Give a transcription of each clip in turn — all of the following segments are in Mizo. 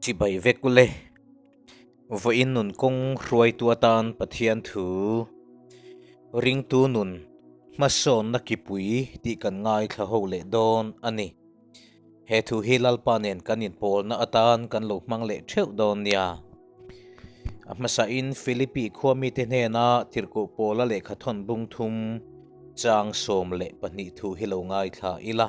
Chibai vek ule. Vawiin nun kawng hruaitu atan Pathian thu ringtu nun hmasawnna kipui tih kan ngaithla ho leh dawn a ni. He thu hi Lalpa nen kan inpawlna atan kan lo hmang leh theuh dawn nia. A hmasain Philippi khua mite hnena tirhkoh Paula lehkhathawn bung thum chang 12 thu hi lo ngaithla ila.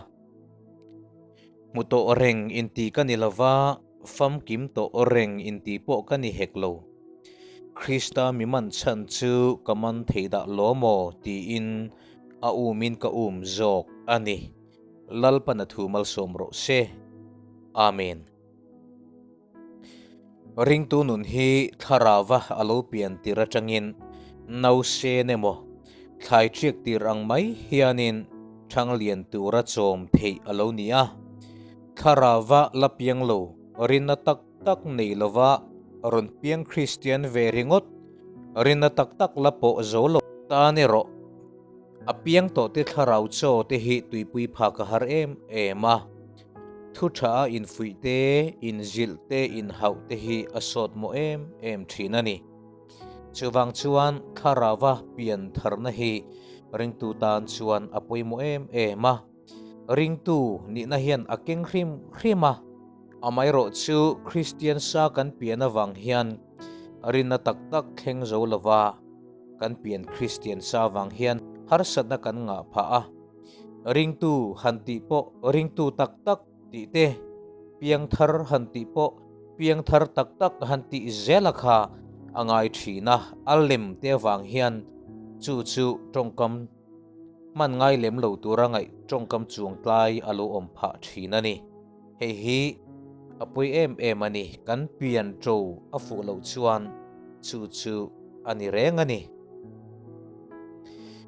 Hmu tawh reng inti ka ni lova, famkim tawh reng inti pawh ka ni hek lo. Krista mi man chhan chu ka man thei dah lo maw tiin a umin ka um zawk a ni. Lalpan a thu malsawm rawh se. Amen. Ringtu nun hi thlarauva a lo pian tir atangin nausen emaw thlai ṭiak tir ang mai hianin ṭhang lian tura chawm theih a lo ni a. Thlarauva la piang lo, rinna tak tak nei lova rawn piang Kristian ve ringawt, rinna tak tak la pawh zo lo tan erawh A piang tawh te thlarau chaw te hi tuipui phak a har em em a, thu tha a infuih te, inzilh te, inhauh te hi a sawt mawh em em thin a ni. Chuvang chuan thlarauva pian tharna hi ringtu tan chuan a pawimawh em em a, ringtu nihna hian a keng hrim hrim a, amaherawh chu Kristian sa kan pian avang hian rinna tak tak thleng zo lova, Kan pian Kristian sa vang hian harsatna kan ngah phah a, ringtu han tih pawh ringtu tak tak tih te, piangthar han tih pawh piangthar tak tak han tih zela kha a ngai thin a, a lem te avang hian chu chu tawngkam hman ngai lem lo tura ngaih tawngkam chuang tlai a lo awm phah thin a ni. Hei hi a pawi em em a ni, kan pian ṭo a fuh loh chuan chu chu a ni reng a ni.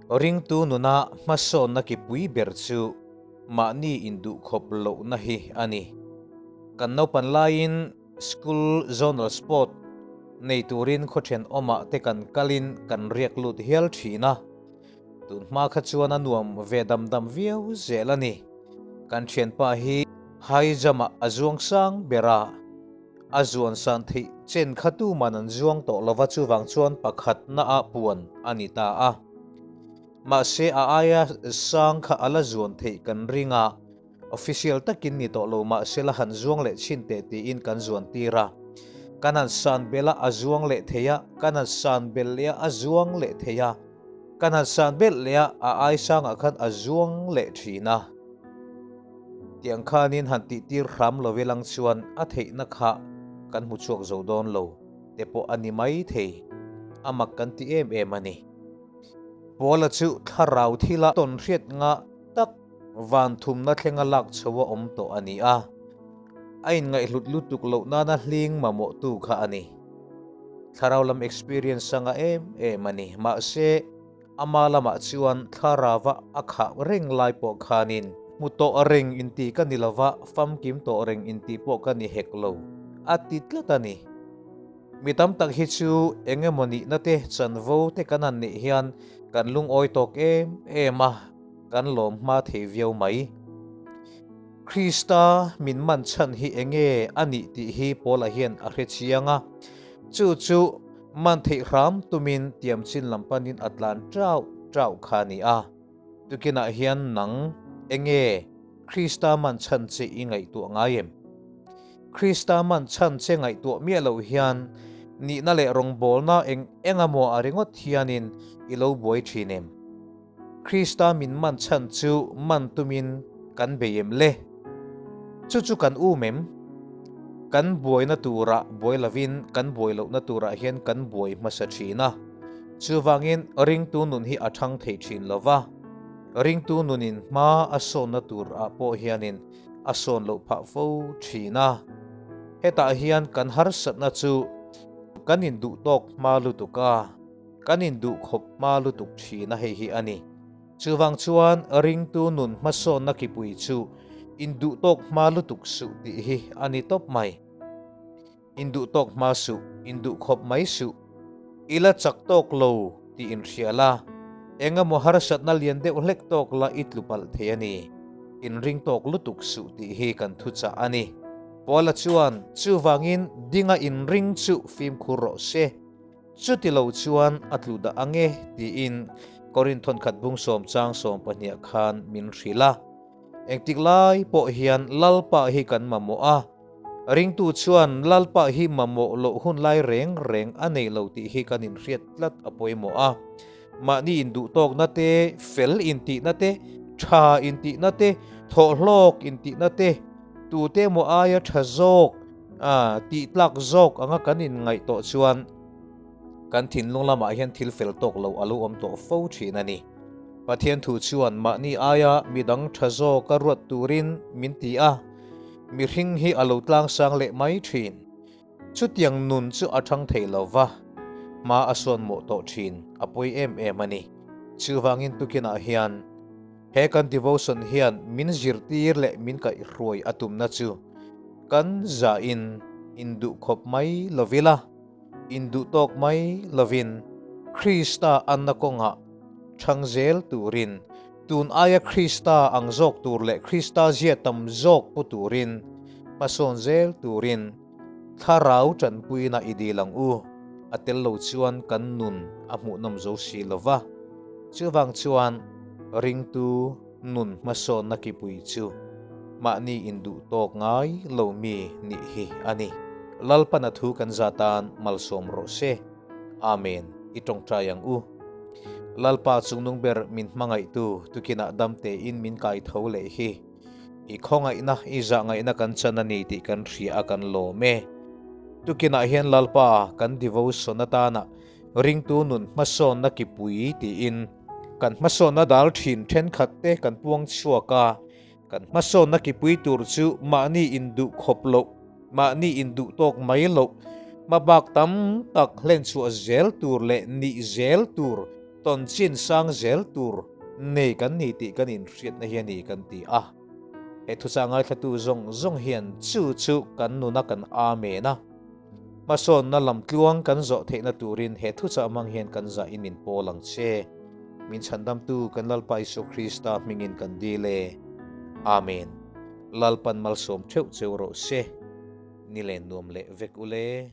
Ringtu nuna hmasawnna kipui ber chu mahni induhkhawp lohna hi a ni. Kan naupan laiin school zonal sport nei turin khaw ṭhenawmah te kan kalin kan riak lut hial ṭhin a. Tun hma kha chuan a nuam ve dam dam viau zel a ni. Kan thianpa hi high jump-ah a zuang sang ber a, a zuan san theih chen kha tuman an zuang tawh lova chuvang chuan pakhatnaah puan a ni ta a. Mahse a aia sang kha a la zuan theih kan ring a, Official takin ni tawh lo mahse la han zuang leh chhin teh tiin kan zuan tir a. Kan han san bel a, a zuang leh thei a, kan han san bel leh a, a zuang leh thei a, kan han san belh leh a, a ai sangah khan a zuang leh thin a. Tiang khanin han tih tir hram lo ilang chuan a theihna kha kan hmu chhuak zo dawn lo te pawh a ni mai thei. A mak kan ti em em a ni. Paula chu thlarau thila tawn hriat ngah tak Van thumna thlenga lak chho a awm tawh a ni a, a inngaihhlut lutuk loh nana hling mamawhtu kha a ni. Thlarau lam experience a ngah em em a ni. Mahse, ama lamah chuan thlarauva a khah reng lai pawh khanin hmu tawh reng inti ka ni lova, famkim tawh reng inti pawh ka ni hek lo, a ti tlat a ni. Mi tam tak hi chu eng emaw nihna te chanvo te kan han neih hian kan lungawi tawk em em a, kan lawm hma thei viau mai. Krista min man chhan hi enge a nih tih hi Paula hian a hre chiang a, chu chu man theih hram tumin tiam chin lam panin a tlan ṭauh ṭauh kha a ni a. Tukinah hian nang enge Krista man chhan che i ngaihtuah ngai em? Krista man chhan che ngaihtuah miah loh hian nihna leh rawngbawlna eng eng emaw a ringawt hianin i lo buai ṭhin em? Krista min man chhan chu man tumin kan bei em le? Chu chu kan um em? Kan buaina turah buai lovin kan buai lohna turah hian kan buai hmasa thin a. Chuvangin ringtu nun hi a thang thei thin lo va, ringtu nunin hma a sawnna turah pawh hianin a sawn loh phah fo thin a. Hetah hian kan harsatna chu kan induhtawk hma lutuk a. Kan induh khawp hma lutuk thin a hei hi a ni. Chuvang chuan ringtu nun hmasawnna kipui chu induh tawk hma lutuk suh tih hi a ni tawp mai. Induh tawk hma suh, induh khawp mai suh. I la chak tawk lo tih inhria la, engemaw harsatna lian deuh hlek tawk la i tlu palh thei a ni. Inring tawk lutuk suh tih hi kan thuchah a ni. Paula chuan, Chuvangin dinga inring chu fimkhur rawh se, chuti lo chuan a tlu dah ang e, tiin Korinth thawnkhat bung sawm chang sawm pahniah khan min hrilh a. Engtik lai pawh hian Lalpa hi kan mamawh a, ringtu chuan Lalpa hi mamawh loh hun lai reng reng a nei lo tih hi kan inhriat tlat a pawimawh a. Mahni induhtawkna te, fel intihna te, tha intihna te, thawhhlawk intihna te, tute emaw aia tha zawk, tih tlak zawk anga kan inngaih tawh chuan kan thinlung lamah hian thil fel tawk lo a lo awm tawh fo thin a ni. Pathian thu chuan mahni aia midang tha zawka ruat turin min ti a, mihring hi a lo tlangsang leh mai thin. Chutiang nun chu a thang thei lo va, hma a sawn mawh tawh thin a pawi em em a ni. Chuvangin tukinah hian he kan devotion hian min zirtir leh min kaihhruai a tumna chu kan zahin induhkhawp mai lovila, Induhtawk mai lovin Krista anna kawngah chhang zel turin, tun aia Krista ang zawk tur leh Krista zia tam zawk pu turin, hmasawn zel turin Thlarau tanpuina i dil ang u. A tel lo chuan kan nun a hmuhnawm zo si lo va. Chuvang chuan ringtu nun hmasawnna kipui chu mahni induhtawk ngai lo mi nih hi a ni. Lalpana thu kan za tan malsawm rawh se. Amen. I tawngtai ang u. Lalpa chungnung ber min hmangaihtu tukinah dam tein min kai tho leh hi. I khawngaihna, i zahngaihna kan chan a ni tih kan hria a kan lawm e. Tukinah hian Lalpa kan devotion atana Ringtu nun hmasawnna kipui tiin kan hmasawnna dal thin thenkhat te kan puang chhuak a, kan hmasawnna kipui tur chu mahni induh khawp loh, mahni induh tawk mai loh, hmabak tam tak hlen chhuah zel tur leh nih zel tur, tawn chin sang zel tur nei kan ni tih kan inhriatna hi a ni kan ti a. He thuchah ngaithlatu zawng zawng hian chu chu kan nuna kan amen a. Hmasawnna lamtluang kan zawh theihna turin he thuchah hmang hian kan zah in min pawl ang che. Min chhandamtu kan Lalpa Isua Krista hmingin kan dil e. Amen. Lalpan malsawm theuh cheu rawh se. Ni len nuam leh vek ule.